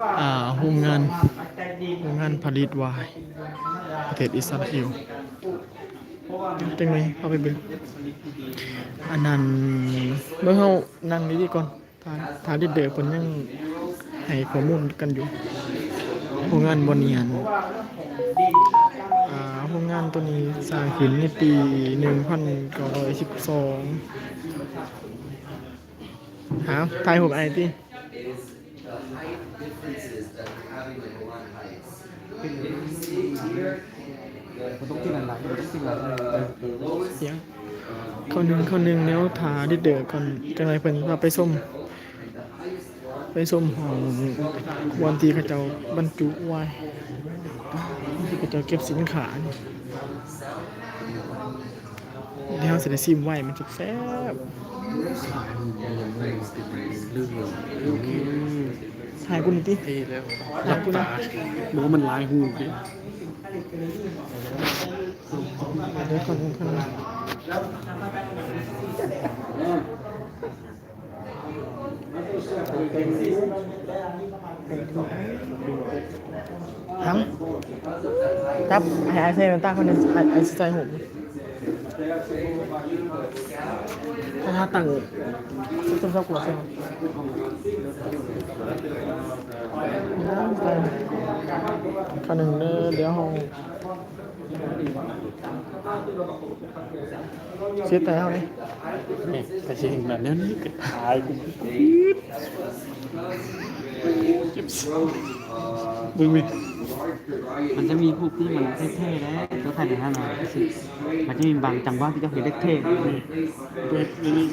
ອ່າ ໂຮງງານ ໂຮງງານຜະລິດຫວາຍ ປະເທດອິດສະຣາເອວ. ຈັ່ງໃດເຮົາໄປເບິ່ງ. ອັນນັ້ນ ເບິ່ງ ເຮົານັ່ງດີໆກ່ອນ. ຖ້າ ຖ້າລີດເດີເພິ່ນຍັງໃຫ້ຂໍ້ມູນກັນຢູ່. ໂຮງງານບ່ອນນີ້ຫັ້ນ ອ່າ ໂຮງງານໂຕນີ້ສ້າງຂຶ້ນໃນປີໜຶ່ງພັນເກົ້າຮ້ອຍສິບສອງ. ຫາ ຖ່າຍຮູບອ້າຍຕິ. ບໍ່ຕ້ອງກິນອັນໃດ ບໍ່ຕ້ອງກິນອັນໃດ. ສຽງ ເຂົ້າໜຶ່ງ ເຂົ້າໜຶ່ງແນວ ຖ້າລີດເດີກ່ອນ ຈັ່ງໃດເພິ່ນພາໄປຊົມ ໄປຊົມຫ້ອງບ່ອນທີ່ເຂົາເຈົ້າບັນຈຸຫວາຍ ທີ່ເຂົາເຈົ້າເກັບສິນຄ້ານີ້. ດຽວເຮົາຊິໄດ້ຊີມໄວນ໌ ມັນຈະແຊບ. ຖ່າຍກູນີ້ຕິ ເອີ ແລ້ວ ຫຼັບຕາ ບໍ່ ມັນຫຼາຍຮູບເດ້. ເດີ ຄົນ ຄົນ ຫຳ ຈັບໃຫ້ອ້າຍໃສ່ແວ່ນຕາກ່ອນ ອ້າຍ ອ້າຍຊິຖ່າຍຮູບ. ຖ້າຕັ້ງ ເຈົ້າ ເຈົ້າ ເຈົ້າກວດໃສ່ ເຂົ້າໜຶ່ງເດີ ດຽວເຮົາ ເສຍແຕ່ເຮົາເດ້ ແມ່ນ ແຕ່ຊິເຫັນແບບແນວນີ້ກໍຕາຍ ກູ ເຈັບ ເບິ່ງແມ່ ມັນຈະມີຮູບທີ່ມັນແທ້ໆແດ່ ຕົວໄທໃນນັ້ນນະ ມັນຈະມີບາງຈັງຫວະທີ່ເຈົ້າເຫັນແທ້ໆ ເປີດອັນນີ້